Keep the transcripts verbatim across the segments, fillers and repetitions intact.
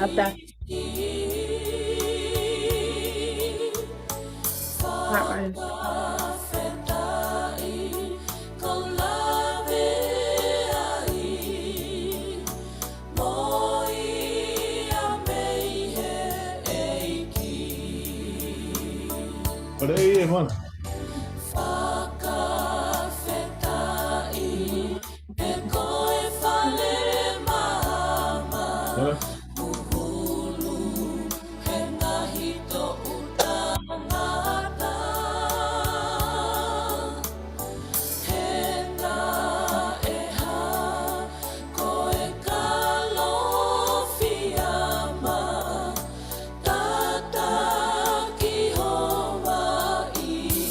Ata. Haʻai. Pare e mana. Fakafetaʻi, he ko e fale maama. Hoi. Kuhulu, he ngaahi toʻu tangata. He naʻe hā, ko e kalofiama, tataki homa ʻi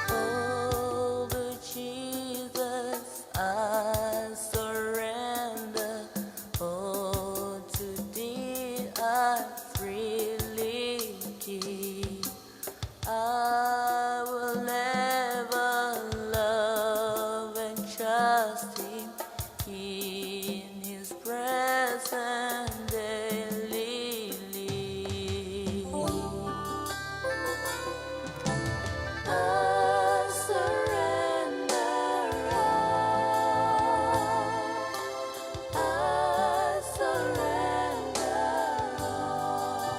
Oh, Jesus, I surrender all to thee, I freely give. I will ever love and trust him in his presence daily live. I surrender all. I surrender all.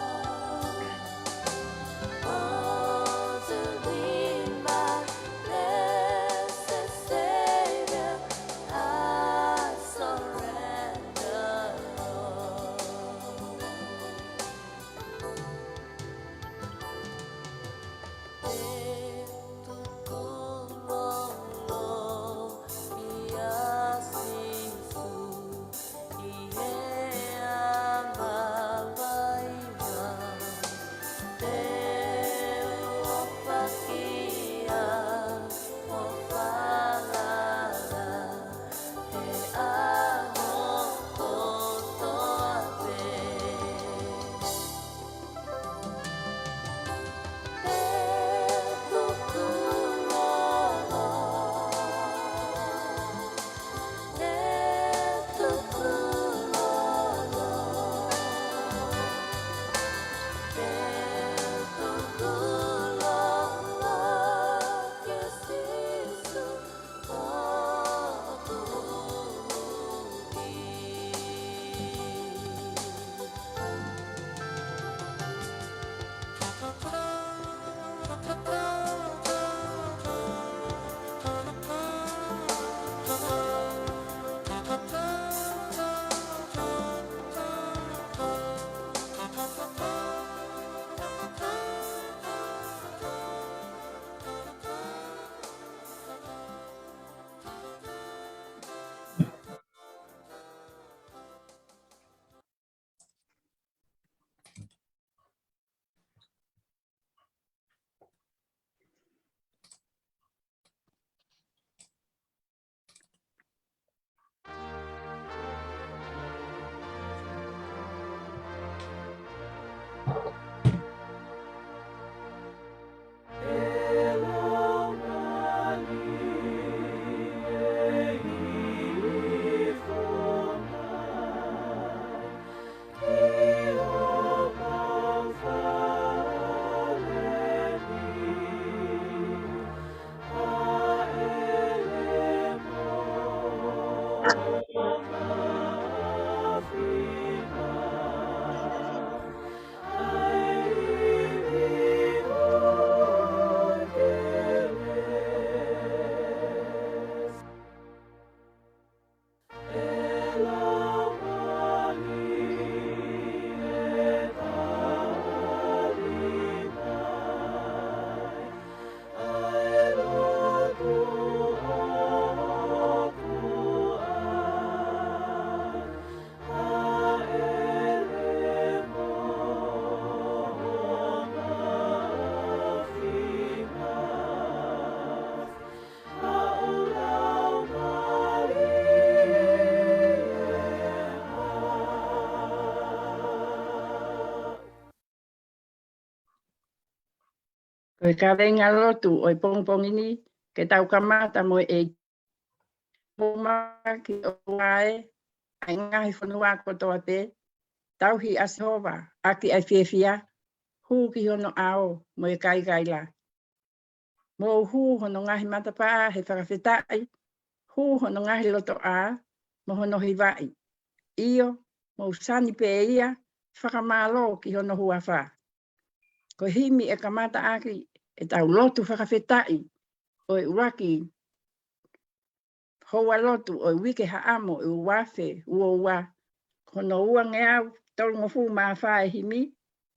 All to thee, my blessed Savior, I surrender all. Te tuku loloto kia Sīsū ʻi he anga vaivai. Te u ʻofaʻia ho falala he ʻaho kotoa pē. Ko e kaveinga lotu ʻo e pongipongi ni, ke tau kamata mo e ʻEiki. Mou maki ʻo vae, ʻa e ngaahi fonua kotoa pē, tauhi ʻa Sihova ʻaki ʻa e fiefia, hū ki hono ʻao mo e kaikaila. Mou hū hono ngaahi matapā he fakafetaʻi, hū hono ngaahi lotoʻā mo hono hivaʻi. ʻIo, mou sani pē ia, fakamālō ki hono huafa. Ko e himi ʻe kamata ʻaki ʻetau lotu fakafetaʻi ʻo e ʻuluaki houa lotu ʻo e uike haʻamo ʻo e ua afe ua ua. Ko hono ua ngeau tolungofulu mā fā e himi,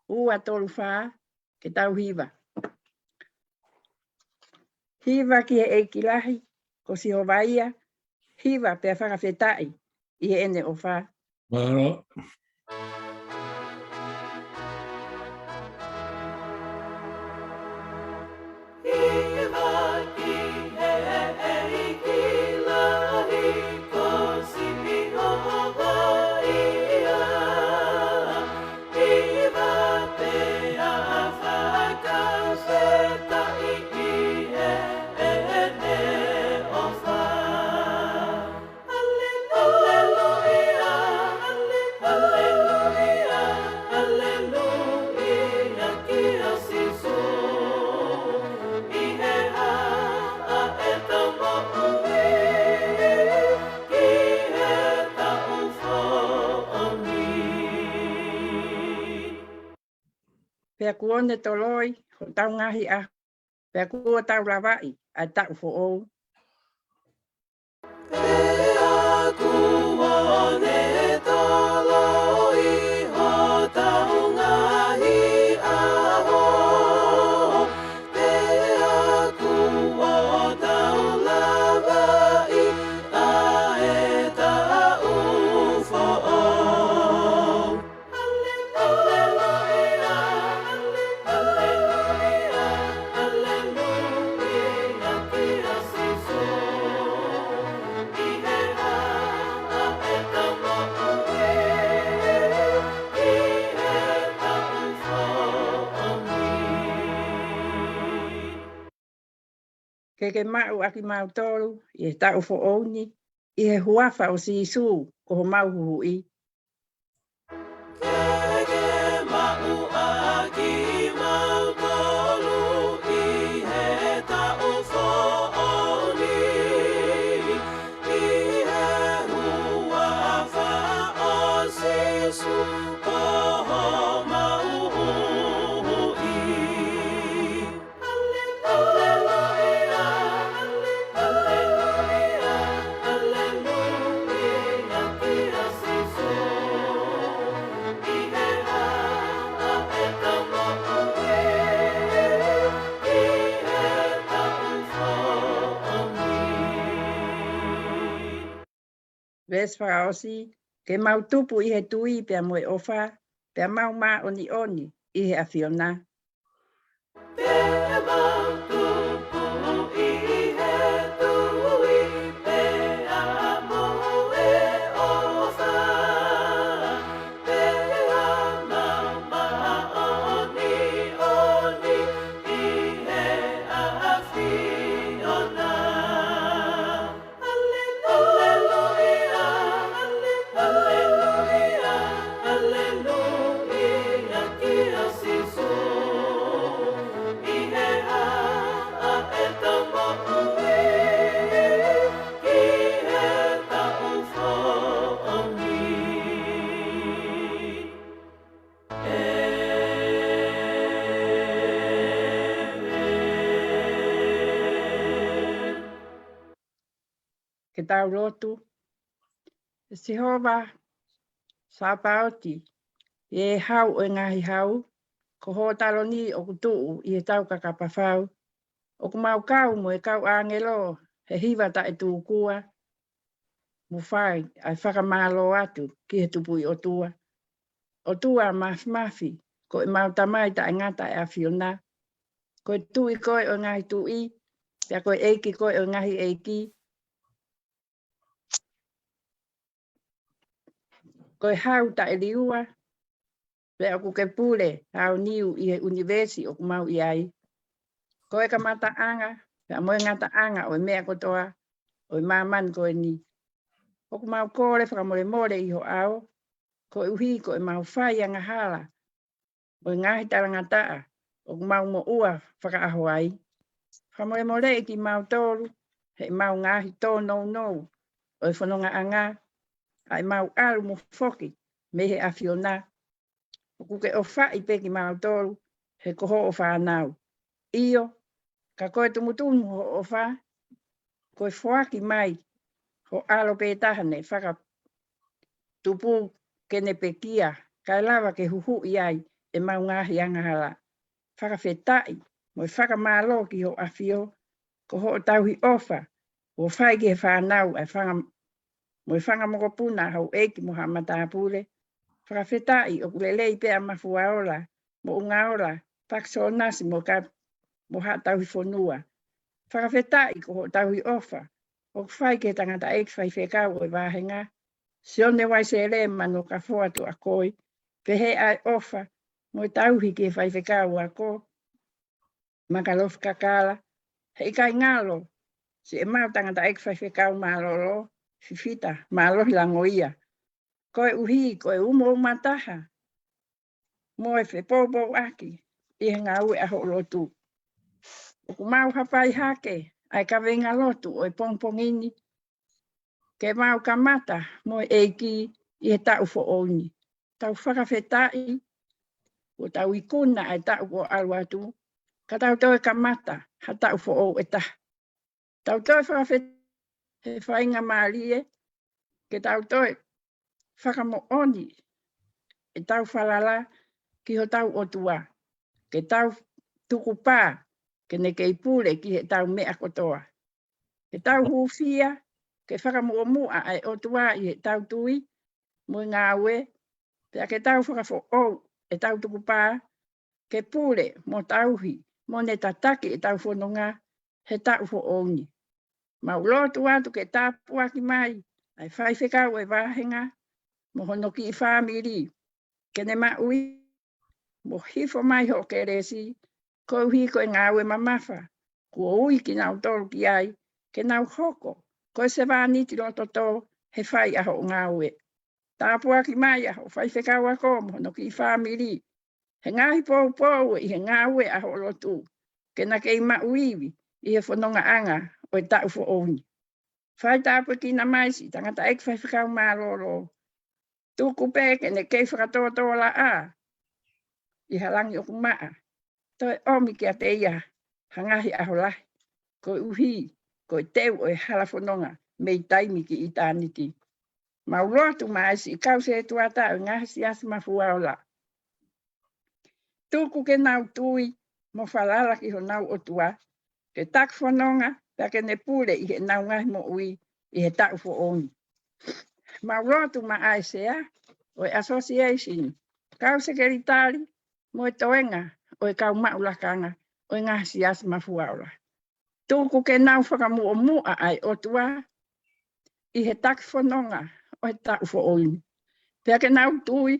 ua tolu fā, ke tau hiva. Hiva ki he ʻEiki lahi, ko Sihova ia, hiva pea fakafetaʻi ʻi heʻene ʻofa. Mālō. Hiva ki he ʻEiki lahi, ko Sihova ia, hiva pea fakafetaʻi ʻi heʻene ʻofa. Haleluia, haleluia, haleluia kia Sīsū. ʻI he ʻaho ʻo ʻetau moʻui, ki he taʻu foʻou ni. Pea kuo ne toloi hotau ngaahi ʻaho, pea kuo tau lavaʻi ʻa e taʻu foʻou. Pea kuo ne toloi hotau ngaahi ʻaho, pea kuo tau lavaʻi ʻa e taʻu foʻou. Haleluia, haleluia, haleluia kia Sīsū. ʻI he ʻaho ʻo ʻetau moʻui, ki he taʻu foʻou ni. Ke ke maʻu ʻa kimautolu ʻi he taʻu foʻou ni, ʻi he huafa ʻo Sīsū ko homau Huhuʻi. Ke ke maʻu ʻa kimautolu ʻi he taʻu foʻou ni, ʻi he huafa ʻo Sīsū ko homau Huhuʻi. Haleluia, haleluia, haleluia kia Sīsū. ʻI he ʻaho ʻo ʻetau moʻui, ki he taʻu foʻou ni. Veesi fakaʻosi, ke mau tupu ʻi he tui pea mo e ʻofa, pea mau māʻoniʻoni ʻi he ʻAfiona. Pea mau tupu ʻi he tui pea mo e ʻofa, pea mau māʻoniʻoni ʻi he ʻAfiona. Haleluia, haleluia, haleluia kia Sīsū. ʻI he ʻaho ʻo ʻetau moʻui, ki he taʻu foʻou ni. ʻĒmeni. Ke tau lotu. ʻE Sihova Sāpaoti, ʻi he hau ʻo e ngaahi hau, ko hoʻo taloni ʻoku tuʻu ʻi he tau kakapa fau, ʻoku mau kau mo e kau ʻāngelo he hiva taʻetūkua, mo fai ʻa e fakamālō atu ki he Tupuʻi ʻOtua. ʻOtua Māfimafi, ko ʻemau Tamai taʻengata ʻa e ʻAfiona, ko e Tuʻi koe ʻo e ngaahi tuʻi, pea ko e ʻEiki koe ʻo e ngaahi ʻeiki. Ko e hau taʻeliua, pea ʻoku ke pule aoniu ʻi he ʻunivēsi ʻoku mau ʻi ai. Ko e kamataʻanga, pea mo e ngataʻanga ʻo e meʻa kotoa ʻo e māmani ko eni. ʻOku mau kole fakamolemole ʻi ho ʻao, koeʻuhi ko ʻemau fai angahala mo e ngaahi talangataʻa ʻoku mau moʻua fakaʻaho ai. Fakamolemoleʻi kimautolu heʻemau ngaahi tōnounou ʻo e fonongaʻanga, ʻa ʻemau ʻalu mo foki mei he ʻAfiona. ʻOku ke ʻofaʻi pē kimautolu he ko hoʻo fānau. ʻIo, ka ko e tumutumu hoʻo ʻofa, ko e foaki mai ho ʻAlo pē taha naʻe fakatupu ke ne pekia, kae lava ke huhuʻi ai ʻemau ngaahi angahala. Fakafetaʻi mo e fakamālō ki ho ʻAfio, ko hoʻo tauhi ʻofa kuo fai ki he fānau ʻa e fanga, mo e fanga mokopuna ʻa Houʻeiki mo haʻa matāpule. Fakafetaʻi ʻoku lelei pē ʻa Mafuaola, Moʻungaola, Pakisonasi mo ka, mo haʻa tauhi fonua. Fakafetaʻi ko hoʻo tauhi ʻofa ʻoku fai ki he tangataʻeiki faifekau ʻo e vāhenga, Sione Uaisele Manukafoa Tuʻakoi, pehē ʻa e ʻofa mo e tauhi ki he faifekau ako, Makalofi Kakala, heʻikai ngalo siʻemau tangataʻeiki faifekau mālōlō, Fifita Mālohi Langoia, koeʻuhi ko e umaumataha mo e fepoupouaki ʻi he ngāue ʻa hoʻo lotu. ʻOku mau hapai hake ʻa e kaveinga lotu ʻo e pongipongi ni, ke mau kamata mo e ʻEiki ʻi he taʻu foʻou ni. Tau fakafetaʻi, kuo tau ikuna ʻa e taʻu kuo ʻalu atu, ka tau toe kamata ha taʻu foʻou ʻe taha. Tau toe fakafetaʻi he faingamālie, ke tau toe fakamoʻoni ʻetau falala ki hotau ʻOtua, ke tau tukupā ke ne kei pule ki heʻetau meʻa kotoa. Ke tau hūfia ke fakamuʻomuʻa ʻa e ʻOtua ʻi heʻetau tui mo e ngāue, pea ke tau fakafoʻou ʻetau tukupā ke pule mo tauhi mo ne tataki ʻetau fononga he taʻu foʻou ni. Mau lotu atu ke tāpuaki mai ʻa e faifekau ʻo e vāhenga mo hono kiʻi fāmili, ke ne maʻu ʻi mo hifo mai hoʻo kelesi, koeʻuhi ko e ngāue mamafa kuo ui kinautolu ki ai, ke nau hoko ko e sevāniti lototō he fai ʻa hoʻo ngāue. Tāpuaki mai ʻa hoʻo faifekau ako mo hono kiʻi fāmili he ngaahi poupou ʻi he ngāue ʻa hoʻo lotu, ke na kei maʻu ivi ʻi he fonongaʻanga ʻo e taʻu foʻou ni. Fai tāpuekina mai siʻi tangataʻeiki faifekau mālōlō. Tuku pē ke ne kei fakatōtōlaʻā ʻi ha langi ʻoku maʻa. Toe ʻomi kiate ia ha ngaahi ʻaho lahi, koeʻuhi ko e teu ʻo e hala fononga mei taimi ki ʻitāniti. Mau lotu mai siʻi kau sētuata ʻo e ngaahi siasi Mafuaola. Tuku ke nau tui mo falala ki honau ʻOtua, ke taki fononga, pea ke ne pule ʻi heʻenau ngaahi moʻui ʻi he taʻu foʻou ni. Mau lotu mai ʻa e sea ʻo e Association, kau sekelitali mo e toenga ʻo e kau maʻu lakanga ʻo e ngaahi siasi Mafuaola. Tuku ke nau fakamuʻomuʻa ʻa e ʻOtua ʻi he taki fononga ʻo e taʻu foʻou ni. Pea ke nau tui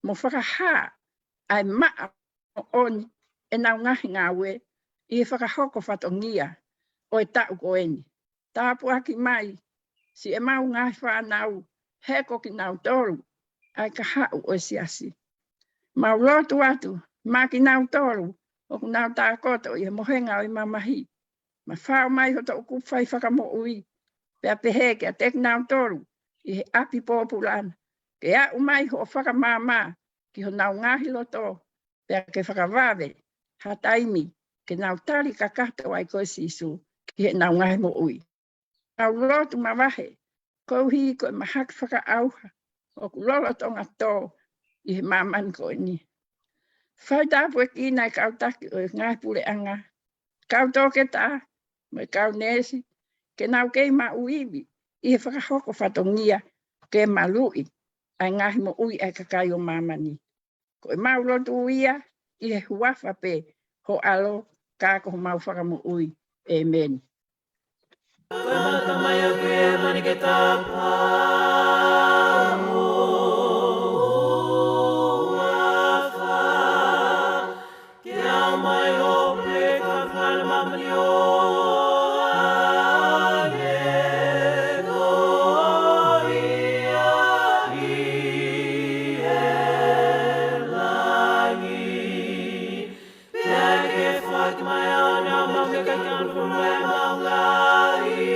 mo fakahā ʻa e maʻa moʻoni ʻenau ngaahi ngāue ʻi he fakahoko fatongia ʻo e taʻu ko eni. Tāpuaki mai siʻemau ngaahi fānau, he ko kinautolu ʻa e kahaʻu ʻo e siasi. Mau lotu atu maʻa kinautolu ʻoku nau tākoto ʻi he mohenga ʻo e mamahi. Mafao mai hoto ʻoku fai fakamoʻui, pea pehē kiate kinautolu ʻi he ʻapi pōpula na, ke aʻu mai hoʻo fakamaama ki honau ngaahi loto, pea ke fakavave ha taimi ke nau tali kakato ai koe Sīsū ki heʻenau ngaahi moʻui. Mau lotu mavahe, koeʻuhi ko e mahaki fakaʻauha ʻoku lolotonga tō ʻi he māmani ko eni. Fai tāpuekina e kau taki ʻo e ngaahi puleʻanga, kau toketā mo e kau neesi, ke nau kei maʻu ivi ʻi he fakahoko fatongia ke maluʻi ʻa e ngaahi moʻui ʻa e kakai ʻo māmani. Ko ʻemau lotu ia ʻi he huafa pē ho ʻAlo, ka ko homau Fakamoʻui. ʻĒmeni. Kamata mai ʻa e kui e mani ke tapa. Ke aʻu mai ʻo pule ka fale mamani o alegoia ʻi he langi. Pea ke foaki mai ʻa e ʻaho ni ʻa e mau kei kanu puna e mau lahi.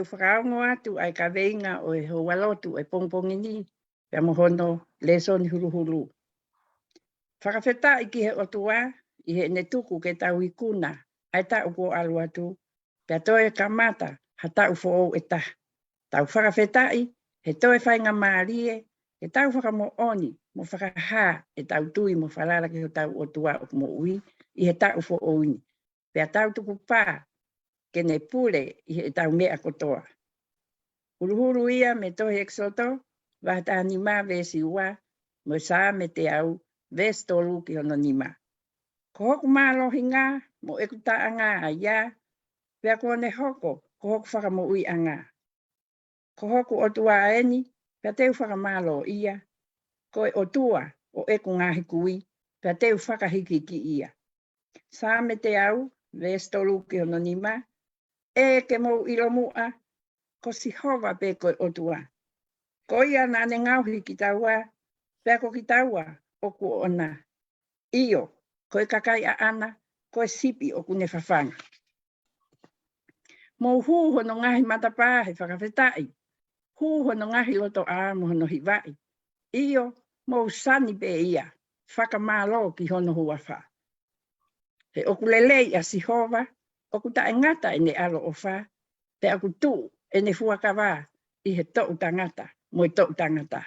u fakaongo atu ʻa e kaveinga ʻo e houalotu ʻo e pongipongi ni, pea mo hono lēsoni huluhulu. Fakafetaʻi ki he ʻOtua, ʻi heʻene tuku ke tau ikuna ʻa e taʻu kuo ʻalu atu, pea toe kamata ha taʻu foʻou ʻe taha. Tau fakafetaʻi he toe faingamālie ke tau fakamoʻoni mo fakahā ʻetau tui mo falala ki hotau ʻOtua ʻoku moʻui ʻi he taʻu foʻou ni. Pea tau tukupā ke ne pule ʻi heʻetau meʻa kotoa. Huluhulu ia mei he tohi ʻEkisoto, vahe taha nima veesi ua, mo e Saame teau, veesi tolu ki hono nima. Ko hoku mālohinga mo ʻeku taʻanga ʻa ia, pea kuo ne hoko ko hoku fakamoʻuiʻanga. Ko hoku ʻOtua eni, pea te u fakamālōʻia. Ko e ʻOtua ʻo ʻeku ngaahi kui, pea te u fakahikihikiʻia. Saame teau, veesi tolu ki hono nima. ʻE ke mou ʻilo muʻa, ko Sihova pē ko e ʻOtua. Ko ia naʻa ne ngaohi kitaua, pea ko kitaua ʻoku ʻoʻona. ʻIo, ko e kakai ʻaʻana, ko e sipi ʻoku ne fafanga. Mou hū hono ngaahi matapā he fakafetaʻi, hū hono ngaahi lotoʻā mo hono hivaʻi. ʻIo, mou sani pē ia, fakamālō ki hono huafa. He ʻoku lelei ʻa Sihova, ʻoku taʻengata ʻene ʻaloʻofa, pea ʻoku tuʻu ʻene fuakava ʻi he toʻutangata mo e toʻutangata.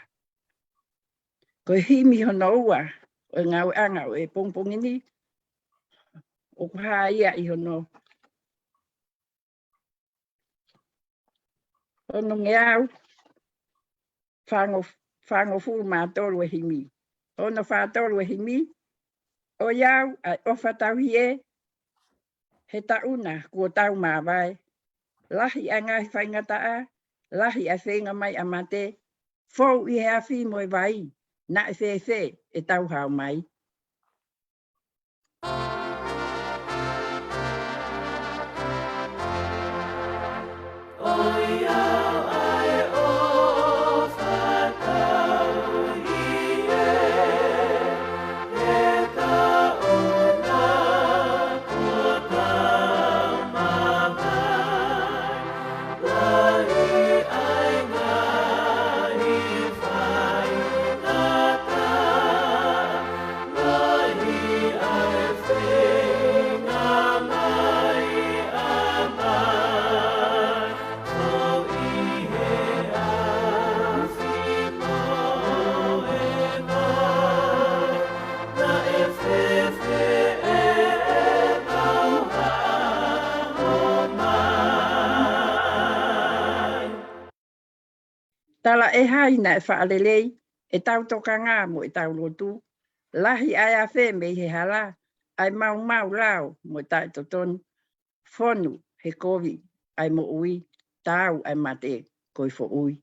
Ko e himi hono ua ʻo e ngāueʻanga ʻo e pongipongi ni, ʻoku hā ia ʻi hono, hono ngeau fāngo-, fāngofulu mā tolu e himi. Hono fā tolu e himi, ʻOiauē ʻa e ʻofa tauhi ē, he taʻu na kuo tau māvae. Lahi ʻa e ngaahi faingataʻa, lahi ʻa e feinga mai ʻa mate, fou ʻi he afi mo e vai, naʻe fēfē ʻetau hao mai. Tala ʻe hai naʻe faʻa lelei ʻetau tokanga mo ʻetau lotu, lahi ʻa e afe mei he hala, ʻa e maumau lao mo e taʻetotonu, fonu he kovi ʻa e moʻui, taau ʻa e mate ko e foʻui.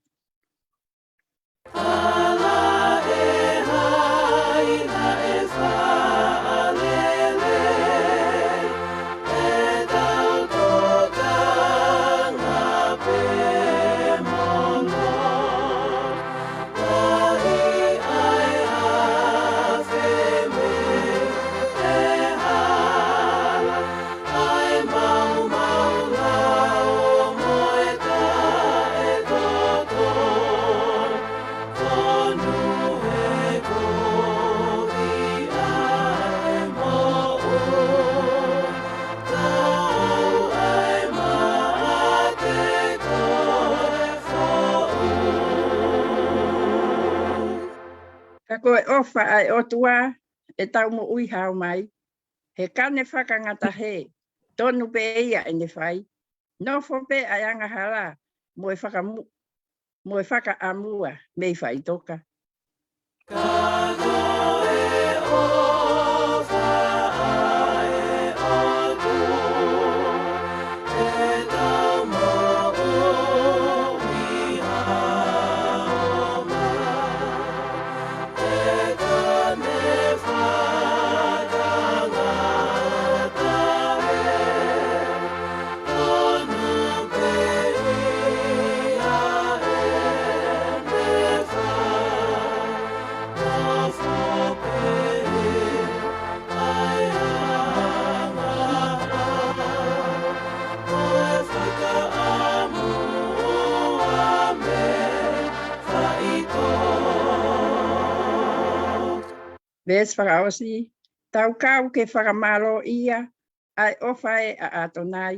Ka ko e ʻofa ʻa e ʻOtua ʻetau moʻui hao mai, he ka ne fakangata hē, tonu pē ia ʻene fai, nofo pē ʻa e angahala mo e fakamu-, mo e fakaʻamua mei faʻitoka. Veesi fakaʻosi, tau kau ke fakamālōʻia ʻa e ʻofa ʻa ʻAtonai,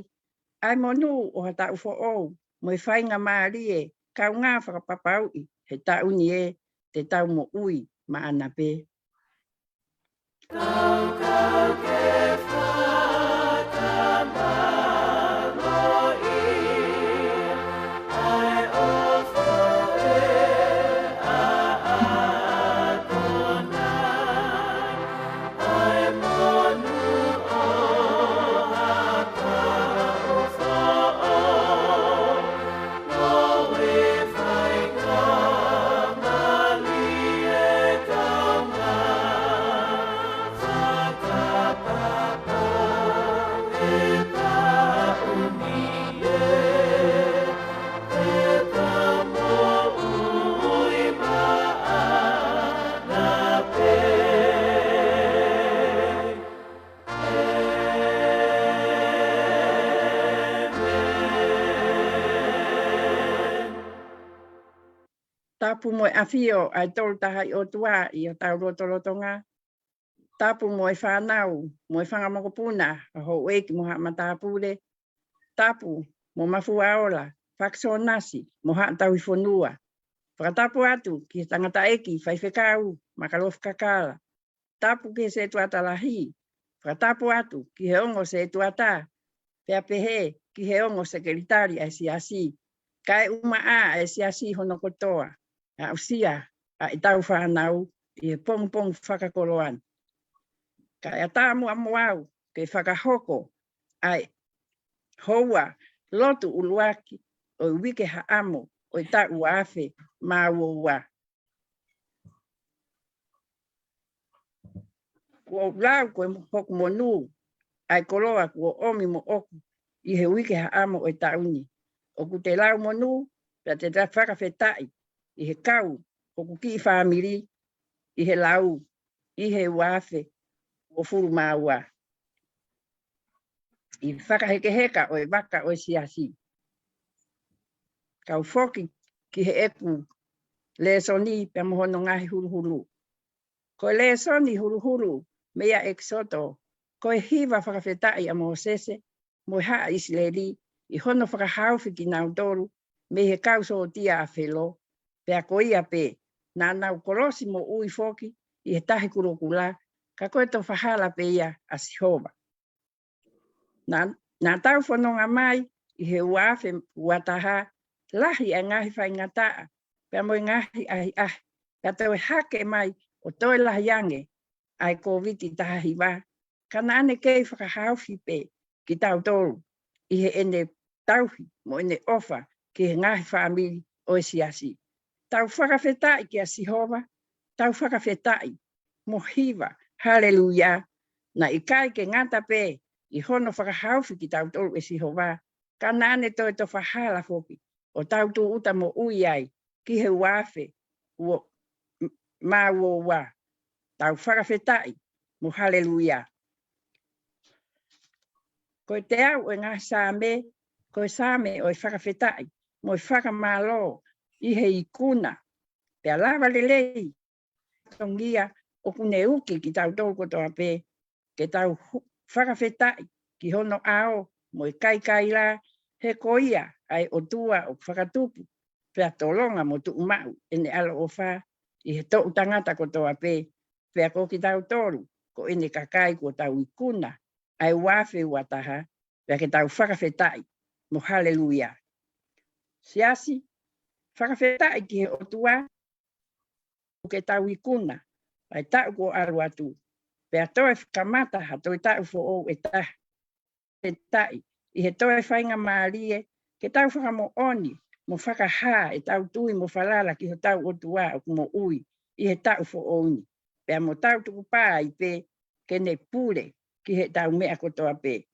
ʻa e monū ʻo ha taʻu foʻou, mo e faingamālie kaungā fakapapauʻi he taʻu ni ē te tau moʻui maʻana pē. Tapu mo e ʻafio ʻa e Tolu Tahaʻi ʻOtua ʻi hotau lotolotonga. Tapu mo e fānau, mo e fanga mokopuna, ʻa houʻeiki mo haʻa matāpule. Tapu mo Mafuaola, Fakisonasi, mo haʻa tauhi fonua. Fakatapu atu ki he tangataʻeiki faifekau, Makalofi Kakala. Tapu ki he setuata lahi. Fakatapu atu ki he ongo setuata, pea pehē ki he ongo sekelitali ʻa e siasi. Kaeʻumaʻā ʻa e siasi hono kotoa, aʻusia ʻa ʻetau fānau ʻi he pongipongi fakakoloa ni. Kae ʻatā muʻa mo au ke fakahoko ʻa e houa lotu ʻuluaki ʻo e uike haʻamo ʻo e taʻu ua afe mā ua ua. Kuo u lau ko e mo-, hoku monū ʻa e koloa kuo ʻomi moʻoku ʻi he uike haʻamo ʻo e taʻu ni. ʻOku te lau monū, pea te ta fakafetaʻi ʻi he kau hoku kiʻi fāmili ʻi he lau ʻi he ua afe uofulu mā ua. ʻI he fakahekeheka ʻo e vaka ʻo e siasi. Kau foki ki heʻeku lēsoni pea mo hono ngaahi huluhulu. Ko e lēsoni huluhulu mei ʻEkisoto, ko e hiva fakafetaʻi ʻa Mōsese mo e haʻa ʻIsileli ʻi hono fakahaofi kinautolu mei he kau sōtia ʻa Felo, pea ko ia pē, naʻa nau kolosi moʻui foki ʻi he Tahi Kulokula, ka ko e tofa hala pē ia ʻa Sihova. Naʻa, naʻa tau fononga mai ʻi he ua afe ua taha, lahi ʻa e ngaahi faingataʻa, pea mo e ngaahi ʻahiʻahi, pea toe hake mai ʻo toe lahi ange ʻa e Kōviti taha hiva, ka naʻa ne kei fakahaofi pē kitautolu ʻi heʻene tauhi mo ʻene ʻofa ki he ngaahi fāmili ʻo e siasi. Tau fakafetaʻi kia Sihova, tau fakafetaʻi mo hiva, haleluia, naʻe ʻikai ke ngata pē ʻi hono fakahaofi kitautolu ʻe Sihova, ka naʻa ne toe tofa hala foki ʻo tau tūʻuta moʻui ai ki he ua afe ua, m-, mā ua ua. Tau fakafetaʻi mo haleluia. Ko e teau ʻo e ngaahi Saame, ko e Saame ʻo e fakafetaʻi mo e fakamālō ʻi he ikuna, pea lava lelei fatongia ʻoku ne uki kitautolu kotoa pē, ke tau hu-, fakafetaʻi ki hono ʻao mo e kaikaila, he ko ia ʻa e ʻOtua ʻoku fakatupu, pea tolonga mo tuʻumaʻu ʻene ʻaloʻofa ʻi he toʻu tangata kotoa pē, pea ko kitautolu ko ʻene kakai kuo tau ikuna ʻa e ua afe ua taha, pea ke tau fakafetaʻi mo haleluia. Siasi, fakafetaʻi ki he ʻOtua, ʻoku ke tau ikuna ʻa e taʻu kuo ʻalu atu, pea toe kamata ha toe taʻu foʻou ʻe taha. Fakafetaʻi ʻi he toe faingamālie ke tau fakamoʻoni mo fakahā ʻetau tui mo falala ki hotau ʻOtua ʻoku moʻui ʻi he taʻu foʻou ni, pea mo tau tukupā ai pē ke ne pule ki heʻetau meʻa kotoa pē.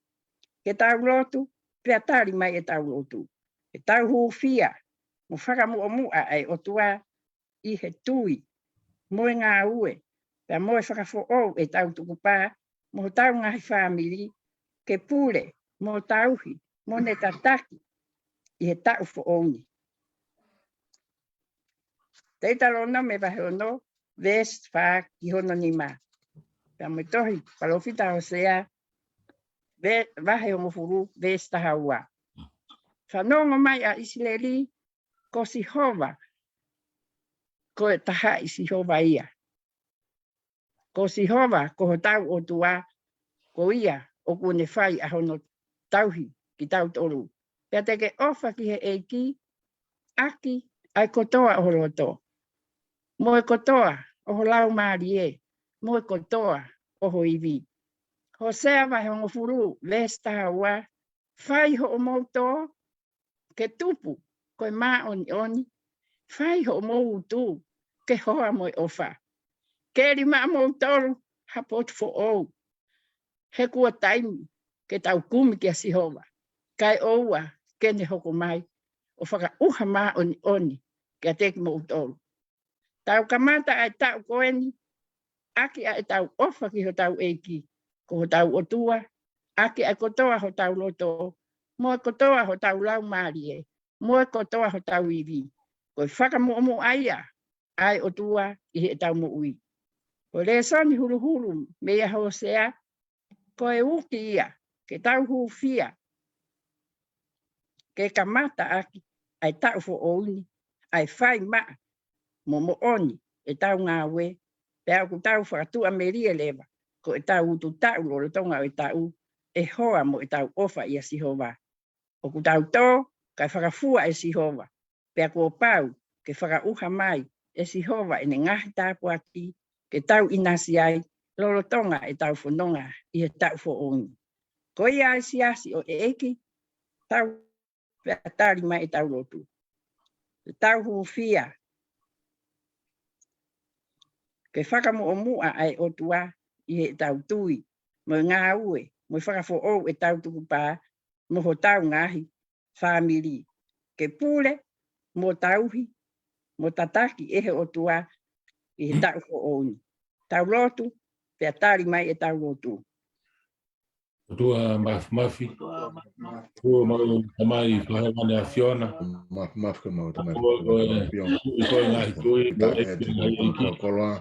Ke tau lotu, pea tali mai ʻetau lotu. Ke tau hūfia mo fakamuʻomuʻa ʻa e ʻOtua ʻi he tui mo e ngāue, pea mo e fakafoʻou ʻetau tukupā mo hotau ngaahi fāmili, ke pule mo tauhi mo ne tataki ʻi he taʻu foʻou ni. Teutalōnome vahe ono, veesi fā ki hono nima. Pea mo e tohi palōfita ʻa Hōsea, ve-, vahe hongofulu, veesi taha ua. Fanongo mai ʻa ʻIsileli, ko Sihova, ko e taha ʻi Sihova ia. Ko Sihova, ko hotau ʻOtua, ko ia ʻoku ne fai ʻa hono tauhi kitautolu. Pea te ke ʻofa ki he ʻEiki, ʻaki ʻa e kotoa ʻo ho loto, mo e kotoa ʻo ho laumālie, mo e kotoa ʻo ho ivi. Hōsea vahe hongofulu, veesi taha ua, fai hoʻomou tō, ke tupu, ko e māʻoniʻoni, fai hoʻomou utu, ke hoa mo e ʻofa. Keli maʻamoutolu ha potu foʻou, he kuo taimi ke tau kumi kia Sihova, kae ʻoua ke ne hoko mai ʻo fakaʻuha māʻoniʻoni kiate kimoutolu. Tau kamata ʻa e taʻu ko eni, ʻaki ʻa ʻetau ʻofa ki hotau ʻEiki, ko hotau ʻOtua, ʻaki ʻa e kotoa hotau loto, mo e kotoa hotau laumālie, mo e kotoa hotau ivi. Ko e fakamuʻomuʻa ia ʻa e ʻOtua ʻi heʻetau moʻui. Ko e lēsoni huluhulu meia Hōsea, ko e uki ia ke tau hūfia ke kamata ʻaki ʻa e taʻu foʻou ni ʻa e fai maʻa mo moʻoni ʻetau ngāue, pea ʻoku tau fakatuʻamelie leva ko ʻetau ututaʻu lolotonga ʻo e taʻu, ʻe hoa mo ʻetau ʻofa ʻia Sihova. ʻOku tau tō kae fakafua ʻe Sihova, pea kuo pau ke fakaʻuha mai ʻe Sihova ʻene ngaahi tāpuaki ke tau ʻinasi ai lolotonga ʻetau fononga ʻi he taʻu foʻou ni. Ko ia ʻa e siasi ʻo e ʻEiki, tau pea tali mai ʻetau lotu. Tau hūfia ke fakamuʻomuʻa ʻa e ʻOtua ʻi heʻetau tui, mo e ngāue, mo e fakafoʻou ʻetau tukupā, mo hotau ngaahi fāmili, ke pule, mo tauhi, mo tataki ʻe he ʻOtua ʻi he taʻu foʻou ni. Tau lotu, pea tali mai ʻetau lotu. ʻOtua Māfimafi, ʻOtua mau Tamai fakahēvani ʻAfiona. Māfimafi ko mau Tamai fakahēvani ʻAfiona. Ko e ngaahi tui, ko e ngaahi ʻEiki. Koloa,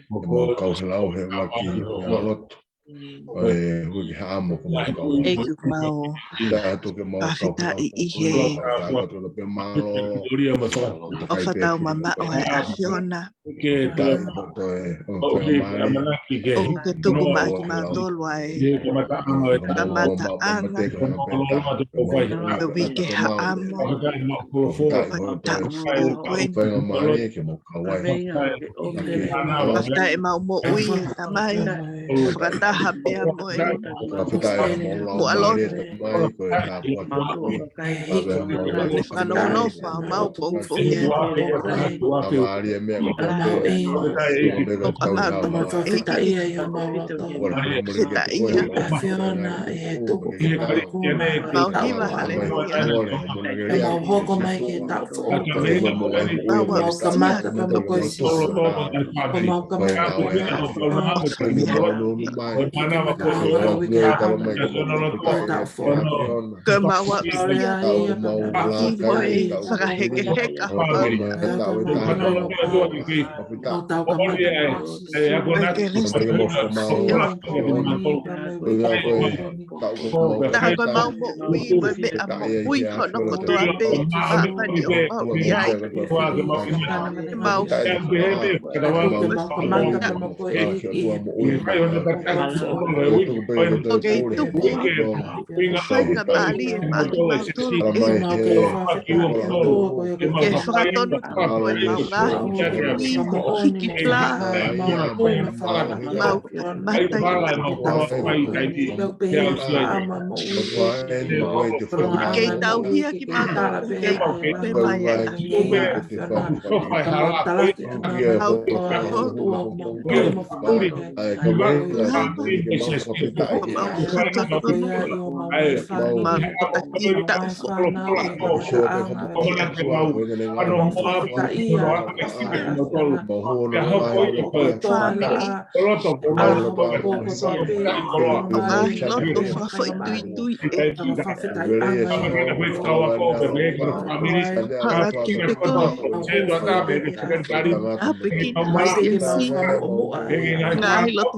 mo e kau he lau he ʻuluaki, he lotu. ʻO e hui ki haʻamo ko mau kau. ʻEiki mau. Tau atu ke mau kau he lau. Fakafetaʻi ʻi he ʻofa tau mamaʻo ʻa e ʻAfiona. Ke tau toe ʻo ke ʻamanaki ke ʻo ke tuku mai kimautolu ʻa e kamataʻanga ʻo e uike haʻamo. Taʻu foʻou ko eni. Fakafetaʻi ʻemau moʻui ʻe Tamai. Fakataha pea mo e muʻa lotu. Ko e tāpuaki. Ko e fakanongonongo ʻemau pongipongi. ʻOku ʻamanaki ke fakafetaʻi ia. Mau hiva haleluia. Mau hoko mai ke tau foʻou. Mau kamata pea mo koe Sīsū. Mau kamata pea mo koe Sīsū. Ko e mau ʻaʻu ia, ʻi he fakahekeheka ʻo e ʻOtua ʻa Kalaisi. Taha ko e mau moʻui, mo e meʻa moʻui hono kotoa pē ʻi māmani ʻoku mau ʻi ai. Mau ʻo ke tuku faingamālie maʻa kimautolu ʻEiki ke fakatonu ko e mau ngaahi hiki fla mau matai kei tauhia kimautolu kei pe mai ai. Mau Ngaahi loto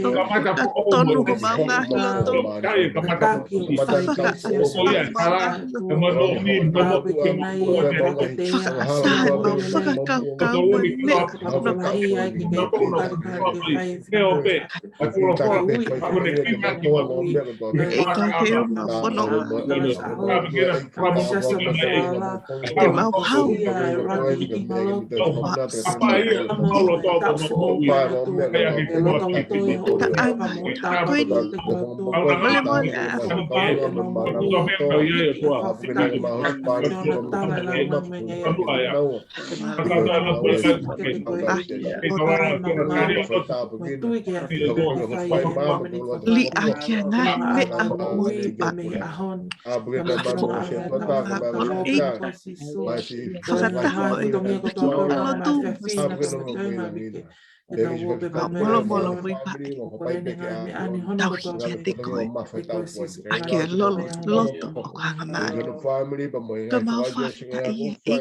Ka tonu ko mau ngaahi loto. Fakaʻatā mau fakakaukau mo e meʻa. E kau he una fono. Te mau hau. Taʻanga, taʻanga. Mole, mole, a. Liʻaki ʻa e ngaahi meʻa moʻui ʻa e ʻOtua. Fakataha mo e ʻEiki. Fakataha mo e ʻEiki. Fakataha mo e ʻEiki. Molomolo mo e ʻEiki. Tauhi kiate koe. ʻAki e lolo, loto ʻoku hangamālie. Ka mau fakafetaʻi ʻEiki.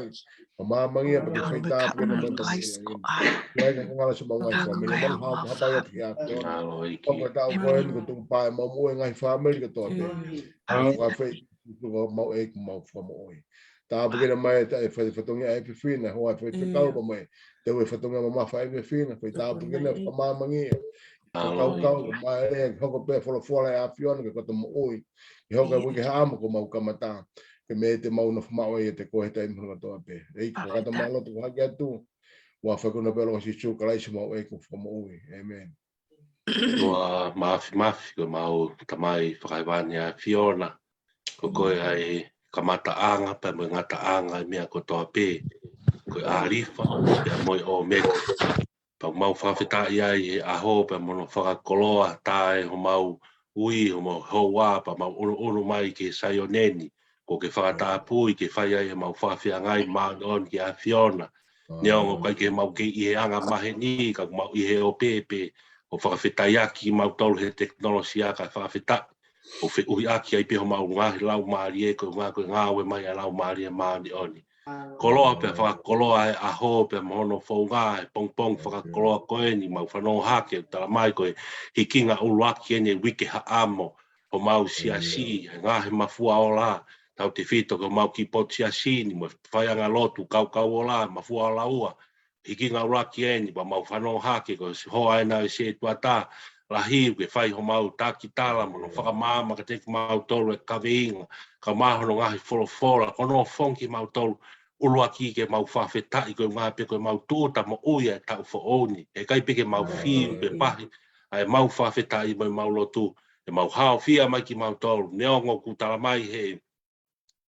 Ka māmangia pea ke fai tāpuekina mai ʻa Kalaisi ko ʻAi. Ia ke ngala se mau ngaahi fāmili. Mau hau hapai atu ki a ko. Ka ko e taʻu ko eni ko tuku pae mau mo e ngaahi fāmili kotoa pē. Ka fai tuku mau ʻEiki mau fakamoʻui. Tāpuekina mai e fai fatongia ʻa e fefine, hoa e fai fekau pa mai. Te ue fatongia mamafa ʻa e fefine, fai tāpuekina fakamāmangia. Fakakaukau, mai e hoko pē folofola ʻa e ʻAfiona ke koto moʻui. Ke hoko e uike haʻamo ko mau kamata. Ke me te mau nofo maʻu ai ʻiate koe he taimi hono kotoa pē. ʻEiki, fakataha mai lotu hake atu. Ua fakuna pē ʻo Sīsū Kalaisi mau ʻEiki fakamoʻui. ʻĒmeni. Ua mafimafi ko mau Tamai fakahēvani ʻAfiona. Ko koe ʻa e kamataʻanga pea mo e ngataʻanga ʻa e meʻa kotoa pē. Ko e ʻAlifa pea mo e ʻOmeka. Pea mau fakafetaʻi ai he ʻaho pea mo hono fakakoloa tae homau ui, homau houa, pea mau ʻunuʻunu mai ki Saione ni, ko ke fakatapui ke fai ai ʻemau fakafeangai māʻoniʻoni ki he ʻAfiona. Neongo ʻikai ke mau kei ʻi he anga maheni, ka mau ʻi he ʻope pē, ʻo fakafetaʻiaki kimautolu he tekinolosia ka fakafetaʻi. ʻO feʻuhiʻaki ai pē homau ngaahi laumālie ko e ngā-, ko e ngāue mai ʻa e Laumālie Māʻoniʻoni. Koloa pea fakakoloa e ʻaho pea mo hono founga he pongipongi fakakoloa ko eni mau fanongo hake ʻoku tala mai ko e hikinga ʻuluaki eni e uike haʻamo homau siasi, he ngaahi mafua ola, tautefito ki homau kiʻi potu siasi ni mo e faiʻanga lotu kaukau ola, mafua ola ua, hikinga ʻuluaki eni, pea mau fanongo hake ko e hoa ena ʻo e setuata lahi, ke fai homau taki tala mo hono fakamaama kiate kimautolu e kaveinga, ka mo hono ngaahi folofola, ko hono fakafofonga kimautolu, ʻuluaki ke mau fakafetaʻi ko e ngā pē ko e mau tūʻuta moʻui ʻa e taʻu foʻou ni, he ʻikai pē ke mau fiu pe pahi, ʻa e mau fakafetaʻi mo e mau lotu, ʻe mau haofia mai kimautolu, neongo ʻoku tala mai he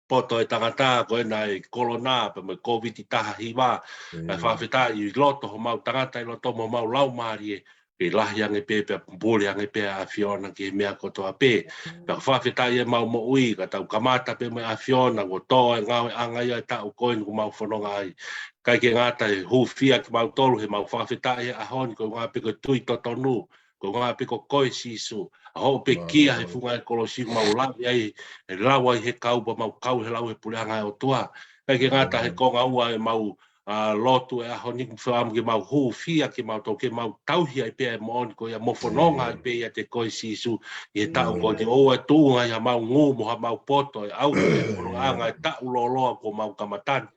poto e tangata ko ena e kolona pea mo e Kōviti taha hiva, ʻa e fakafetaʻi ʻi loto homau tangata ʻi loto mo homau laumālie, ke lahi ange pē pea pule ange pē ʻa e ʻAfiona ki he meʻa kotoa pē. Pea fakafetaʻi ʻemau moʻui, ka tau kamata pē mo e ʻAfiona, kuo tō e ngāueʻanga ia e taʻu ko eni ʻoku mau fononga ai. ʻIkai ke ngata he hūfia kimautolu, he mau fakafetaʻi he ʻaho ni, ko e ngā pē ko e tui totonu, ko e ngā pē ko koe Sīsū, ʻa hoʻo pekia he funga e kolosi ʻoku mau lave ai, he lau ai he kau pea mau kau he lau he puleʻanga e ʻOtua. ʻIkai ke ngata he konga ua ʻemau, ʻa, lotu e ʻaho ni ʻoku fiemaʻu ke mau hūfia kimautolu ke mau tauhi ai pē ʻa e moʻoni ko ia mo fononga ai pē ʻiate koe Sīsū ʻi he taʻu ko eni ʻoua ʻe tuʻunga ʻi haʻamau ngū mo haʻamau poto e ʻauha e fonongaʻanga e taʻu lōloa kuo mau kamata ni,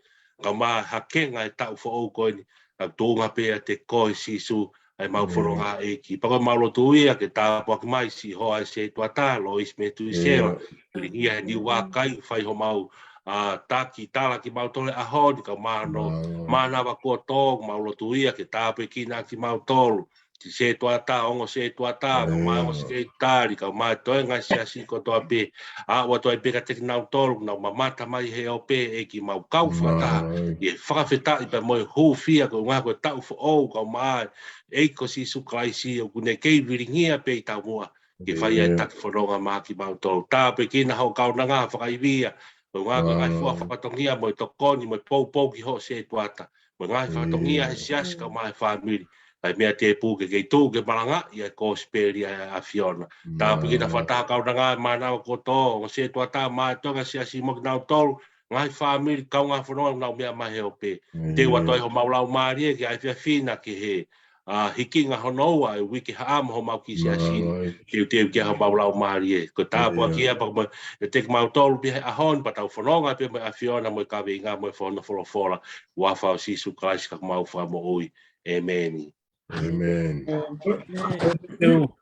ka mo e hakenga e taʻu foʻou ko eni, ka tuʻunga pē ʻiate koe Sīsū, ʻa ʻemau fononga ʻEiki. Pea ko ʻemau lotu ia ke tāpuaki mai siʻi hoa e setuata, Loisi Metuisela, ʻi he Niuakai, fai homau, ʻa, taki tala kimautolu he ʻaho ni ka mo hono mānava kuo tō, mau lotu ia ke tāpuekina kimautolu. Sētuata, ongo Sētuata, kae ʻumaʻā ongo Sekelitali, kae ʻumaʻā e toenga siasi kotoa pē, ʻa ʻoatu ai pē kiate kinautolu, nau mamata mai he ope, ʻEiki, mau kau fakataha ʻi he fakafetaʻi pea mo e hūfia koeʻuhi ko e taʻu foʻou, kae ʻumaʻā ʻEiki ko Sīsū Kalaisi ʻoku ne kei vilingia pē ʻi taumuʻa ke fai ai e taki fononga maʻa kimautolu. Tāpuekina hoʻo kaunanga fakaivia, koeʻuhi ko e ngaahi fua fatongia mo e tokoni mo e poupou ki hoʻo Sētuata, mo e ngaahi fatongia he siasi kae ʻumaʻā e fāmili. Kae meʻa tēpū ke kei tuʻu ke malangaʻi ʻa e kosipeli ʻa e ʻAfiona. Tāpuekina fakataha kaunanga e mānava kotoa, ongo Sētuata, mo e toenga siasi mo kinautolu, ngaahi fāmili, kaungā fononga nau meʻa mai he ope. Teu atu ai homau laumālie ki he efiafi ni ki he, ʻa, hikinga hono ua e uike haʻamo homau kiʻi siasi. Teuteu ki ai homau laumālie. Ko e tāpuaki ia pea mo e te kimautolu pē he ʻaho ni pea tau fononga pē mo e ʻAfiona mo e kaveinga mo e fono folofola. Huafa ʻo Sīsū Kalaisi ko homau Fakamoʻui. ʻĒmeni. ʻĒmeni. Thank you.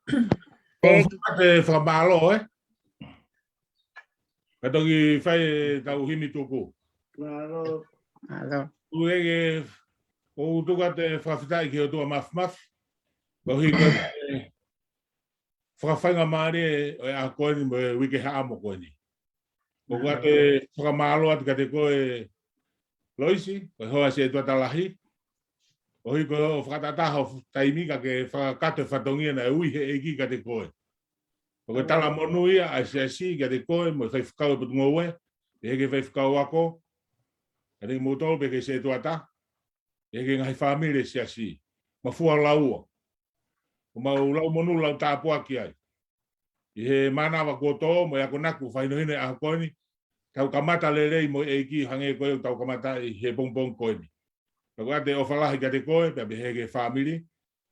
Thank you. Fakamālō, ē? Ka toki fai ʻetau himi tuku. Mālō. Mālō. Tuku ke, ʻoku tuku atu e fakafetaʻi ki he ʻOtua Māfimafi. Koeʻuhi ko e fakafaingamālie ʻo e ʻaho ko eni mo e uike haʻamo ko eni. ʻOku ʻoatu e fakamālō atu kiate koe Loisi, ko e hoa Sētuata lahi. Koeʻuhi ko hoʻo fakatahataha ho taimi kae ke fakakakato e fatongia naʻe ui he ʻEiki kiate koe. Ko e talamonū ia ʻa e siasi kiate koe mo e faifekau ʻo e potungāue, pehē ki he faifekau ako, kiate kimoutolu pē ki he Sētuata, pehē ki he ngaahi fāmili ʻo e siasi. Mafua laua. ʻOku mau lau monū lau tāpuaki ai. ʻI he mānava kuo tō mo e akonaki kuo fakahinohino he ʻaho ko eni, tau kamata lelei mo e ʻEiki hangē ko ia ʻoku tau kamata ʻi he pongipongi ko eni. Pea ʻoku ʻoatu e ʻofa lahi kiate koe, pea pehē ki he fāmili,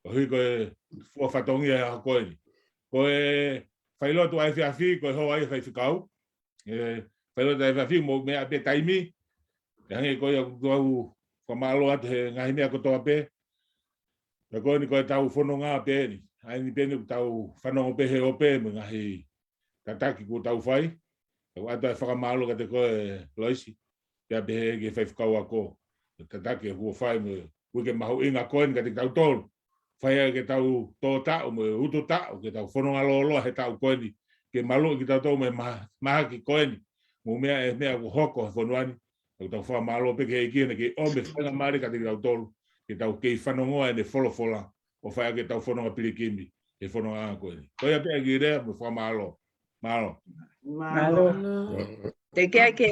koeʻuhi ko e fua fatongia he ʻaho ko eni. Ko e failotu ʻa e efiafi, ko e hoa ia faifekau. E failotu ʻa e efiafi mo meʻa pē taimi. Pea hangē ko ia ʻoku tau fakamālō atu he ngaahi meʻa kotoa pē. Pea ko eni ko ʻetau fononga pē eni. ʻA eni pē eni ʻoku tau fanongo pē he ope mo e ngaahi tataki kuo tau fai. ʻOku ʻoatu e fakamālō kiate koe Loisi. Pea pehē ki he faifekau ako. Tataki kuo fai mo e uike mahuʻinga ko eni kiate kitautolu. Fai ai ke tau tō taʻu mo e utu taʻu, ke tau fononga lōloa he taʻu ko eni. Ke maluʻi kitautolu mo e ma-, mahaki ko eni. Mo e meʻa, e meʻa kuo hoko he fonua ni. ʻOku tau fakamālō pē ki he ʻEiki naʻe kei ʻomi e faingamālie kiate kitautolu. Ke tau kei fanongoa ʻene folofola. ʻO fai ʻaki ʻetau fononga pilikimi. He fononga ko eni. Ko ia pē ʻeku lea mo e fakamālō. Mālō. Mālō. Mālō. Teʻeki ai ke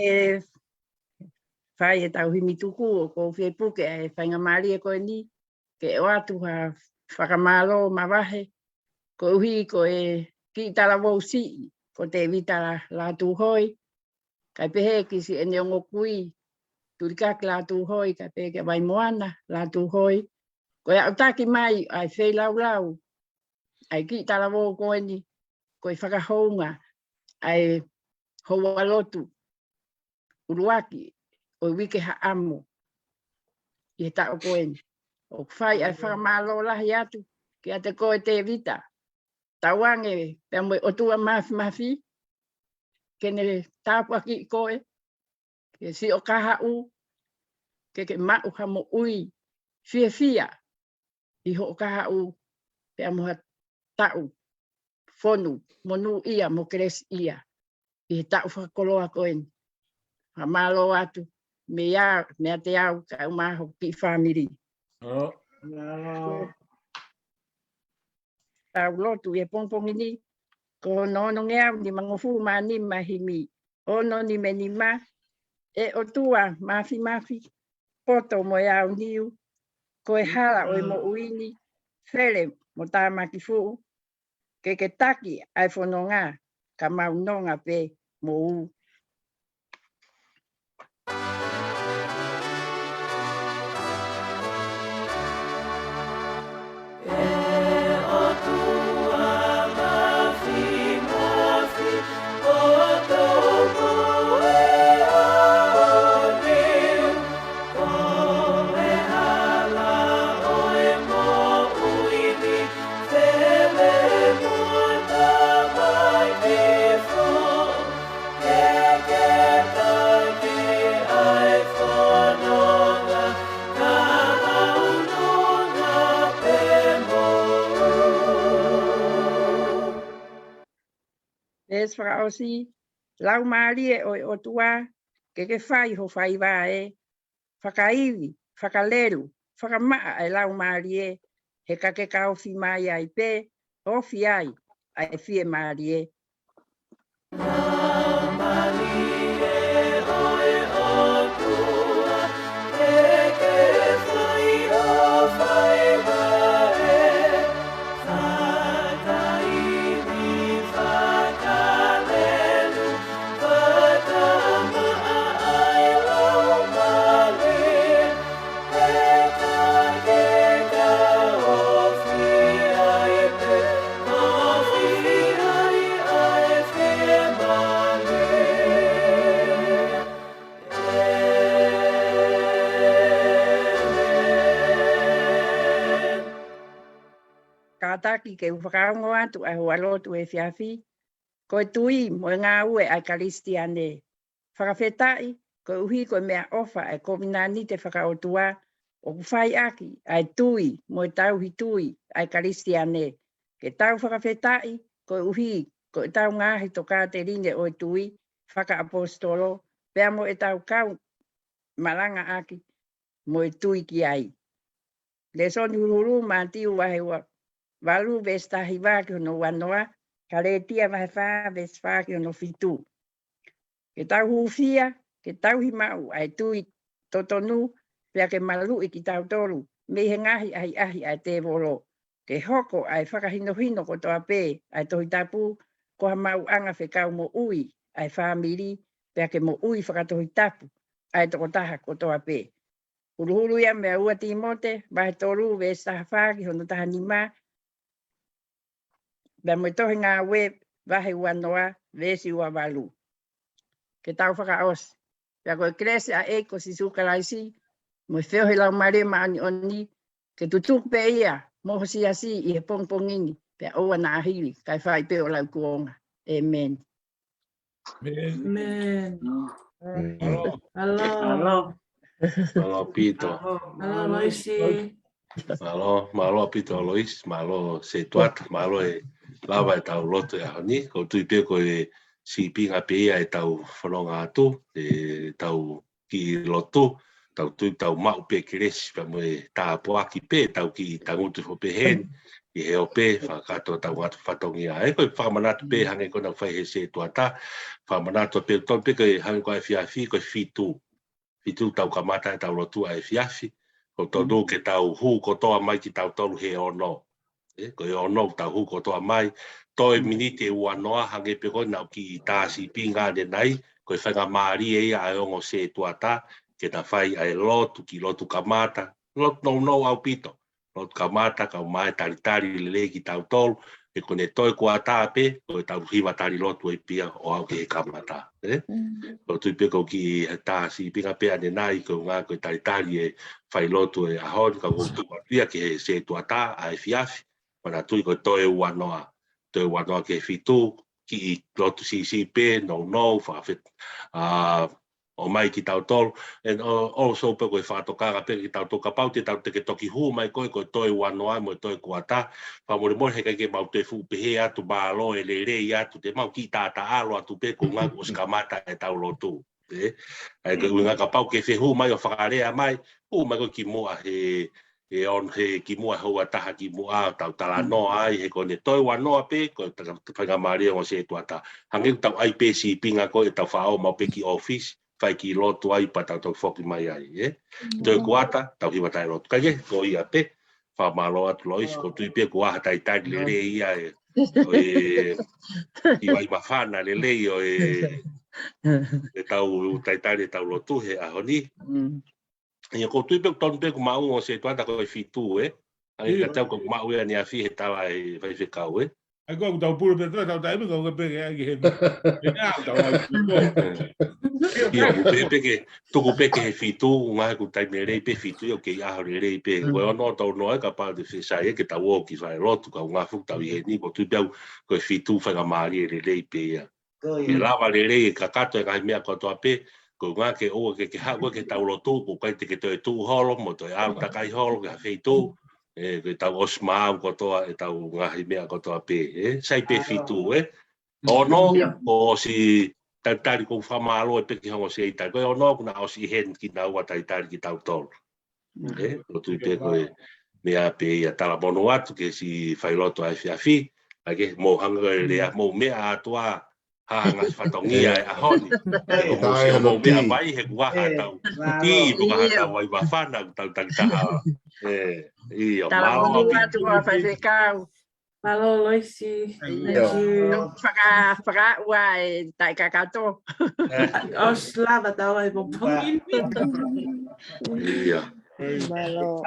fai ʻetau himi tuku ʻoku ou fie puke ʻa e faingamālie ko eni ke ʻoatu ha fakamālō mavahe, koeʻuhi ko e kiʻi talavou siʻi, ko Tēvita Lātūhoi, kae pehē ki siʻene ongo kui, Tulikaki Lātūhoi, kae pehē kia Vaimoana Lātūhoi, ko e aʻutaki mai ʻa e feilaulau ʻa e kiʻi talavou ko eni, ko e fakahounga ʻa e houa lotu ʻuluaki ʻo e uike haʻamo ʻi he taʻu ko eni. ʻOku fai ʻa e fakamālō lahi atu kiate koe Tēvita. Tauange pea mo e ʻOtua Māfimafi ke ne tāpuakiʻi koe, ke siʻo kahaʻu, ke ke maʻu ha moʻui fiefia ʻi hoʻo kahaʻu pea mo ha taʻu fonu monūʻia mo kelesiʻia ʻi he taʻu fakakoloa ko eni. Fakamālō atu meiate au kae ʻumaʻā hoku kiʻi fāmili. ʻO. Tau lotu ʻi he pongipongi ni, ko hono onongeau nimangofulu mā nima himi, ono nima nima. ʻE ʻOtua Māfimafi, poto mo e aoniu, ko e hala ʻo e moʻui ni, Fele mo Tāmaki Fuʻu, ke ke taki ʻa e fononga, ka mau nonga pē mo u. Veesi fakaʻosi, Laumālie ʻo e ʻOtua, ke ke fai ho faiva ē, fakaivi, fakalelu, fakamaʻa ʻa e Laumālie, he ka ke ka ofi mai ai pē, ofi ai ʻa e fiemālie. Kātaki ke u fakaongo atu ʻa e houalotu efiafi, ko e tui mo e ngāue ʻa e Kalisitiane. Fakafetaʻi, koeʻuhi ko e meʻaʻofa ʻa e kovinānite fakaʻotua, ʻoku fai ʻaki ʻa e tui mo e tauhi tui ʻa e Kalisitiane. Ke tau fakafetaʻi, koeʻuhi ko ʻetau ngaahi tokāteline ʻo e tui fakaʻaposetolo, pea mo ʻetau kau malangaʻaki mo e tui ki ai. Lēsoni huluhulu, Mātiu vahe ua valu veesi taha hiva ki hono ua noa, Kalētia vahe fā veesi fā ki hono fitu. Ke tau hūfia, ke tauhi maʻu ʻa e tui totonu, pea ke maluʻi kitautolu mei he ngaahi ʻahiʻahi ʻa e tēvolo. Ke hoko ʻa e fakahinohino kotoa pē ʻa e Tohi Tapu ko ha maʻuʻanga fekau moʻui ʻa e fāmili, pea ke moʻui fakatohitapu ʻa e tokotaha kotoa pē. Huluhulu ia mei he ua Tīmote vahe tolu veesi taha fā ki hono taha nima, pea mo e Tohi Ngāue vahe ua noa veesi ua valu. Ke tau fakaʻosi. Pea ko e kelesi ʻa e ʻEiki ko Sīsū Kalaisi, mo e feohi ʻa e Laumālie Māʻoniʻoni, ke tutuku pē ia mo ho siasi ʻi he pongipongi ni, pea ʻoua naʻa hili, kae fai pē ʻo lauikuonga. ʻĒmeni. ʻĒmeni. ʻĒmeni. ʻAlō. ʻAlō. Mālō ʻaupito. ʻAlō, Loisi. Mālō, mālō ʻaupito Loisi, mālō Setuata, mālō e lava ʻetau lotu he ʻaho ni. ʻOku ou tui pē ko e sīpinga pē ia ʻetau fononga atu, ʻetau kiʻi lotu, tau tui tau maʻu pē kelesi pea mo e tāpuaki pē, tau kiʻi tangutu foʻi pē heni, ʻi he ope, fakakātoa tau ngatu fatongia. ʻE ko e fakamanatu pē hangē ko ʻena fai he Setuata, fakamanatu pē tonu pē ko e hangē ko e efiafi, ko e fitu. Fitu tau kamata ʻetau lotu ʻa e efiafi, ʻoku totonu ke tau hū kotoa mai kitautolu he ono. ʻE, ko e ono tau hū kotoa mai, toe miniti ʻe ua noa hangē pē ko ʻena ʻoku kiʻi tā sīpinga ʻanenai, ko e faingamālie ia ʻa e ongo Setuata, ke na fai ʻa e lotu, kiʻi lotu kamata, lotu nounou ʻaupito. Lotu kamata, kau mai talitali lelei kitautolu, he ko ʻene toe kuata pē, ko ʻetau hiva tali lotu ʻe pia ʻo aʻu ki he kamata. ʻE? ʻOku ou tui pē ko e kiʻi tā sīpinga pē ʻanenai, ko e ʻuhinga ko e talitali e fai lotu he ʻaho ni, ka ʻoku ou tuku atu ia ki he Setuata ʻa e efiafi, manatuʻi ko e toe ua noa, toe ua noa ki he fitu, kiʻi lotu siʻisiʻi pē, nounou, fakafet-, ʻa, ʻomai kitautolu, and, uh, also pē ko e fakatokanga pē kitautolu kapau te tau te ke toki hū mai ko e, ko e toe ua noa mo e toe kuata, fakamolemole he ʻikai ke mau toe fuʻu pehē atu mālō e lelei atu, te mau kiʻi taʻataʻalo atu pē ko e ʻuhinga kuo ʻosi kamata ʻetau lotu. ʻE, ʻa ia ko e ʻuhinga kapau ke fehū mai ʻo fakalea mai, hū mai ko e kimuʻa he, he on, he kimuʻa he ua taha kimuʻa tau talanoa ai, he ko ʻene toe ua noa pē, ko e ta-, faingamālie ʻo e Setuata. Hangē ʻoku tau ʻai pē sīpinga ko ē ʻetau faʻo mau pē ki ʻōfisi, fai kiʻi lotu ai pea tau toe foki mai ai, ʻe? Toe kuata, tau hiva tali lotu. Ka ʻi he, ko ia pē, fakamālō atu Loisi, ʻoku ou tui pē kuo ʻi ai ha talitali lelei ia ʻe, ʻo e, ʻi vai mafana lelei ʻo e, ʻetau talitali ʻetau lotu he ʻaho ni. ʻIo, ʻoku ou tui pē ʻoku tonu pē kuo maʻu ʻe he Setuata ko e fitu, ʻe? ʻA ia ka tau kuo maʻu ia ʻaneafi he tala ʻe he faifekau, ʻe? ʻA ia ko ʻeku tau pule pē tau taimi ko ʻeku peke ai ki he. ʻIo, ʻoku peke, tuku peke he fitu, ʻuhinga he ʻoku taimi lelei pē fitu, ʻio kei ʻaho lelei pē. Ko e ono tau noa ai kapau te fesa ia ke tau ō ki fale lotu, ka ʻuhinga fuʻu tau ʻi heni, ʻoku ou tui pē au ko e fitu faingamālie lelei pē ia. Ko ia. Ke lava lelei e kakato e ngaahi meʻa kotoa pē, ko e ʻuhinga ke ʻoua ke, ke haʻu ke tau lotu, ʻoku ʻikai te ke toe tuʻu holo, mo toe ʻalu takai holo, ki ha feituʻu, ʻe, ke tau ʻosi maau kotoa, ʻetau ngaahi meʻa kotoa pē, ʻe, sai pē fitu, ʻe, Ono, ʻosi talitali, ʻoku ou fakamālō pē ki he ongo seitā. Ko e ono ʻoku na ʻosi ʻi heni kinaua talitali kitautolu. ʻE, ʻoku ou tui pē ko e meʻa pē ia, talamonū atu ki he siʻi failotu ʻa e efiafi, ʻa ia ke mou hanga ʻo lea, mou meʻa atu ā, hanga fatongia e ʻaho ni. ʻE, mou meʻa mai he kuo ʻi ai haʻatau, ʻi ai haʻatau ʻai vafana ʻoku tau takitaha. ʻE, ʻio, mālō ʻaupito. Mālō Loisi. Faka, fakaʻuha e taʻekakato. ʻOsi lava tau ai pongipongi. ʻIo. Mālō.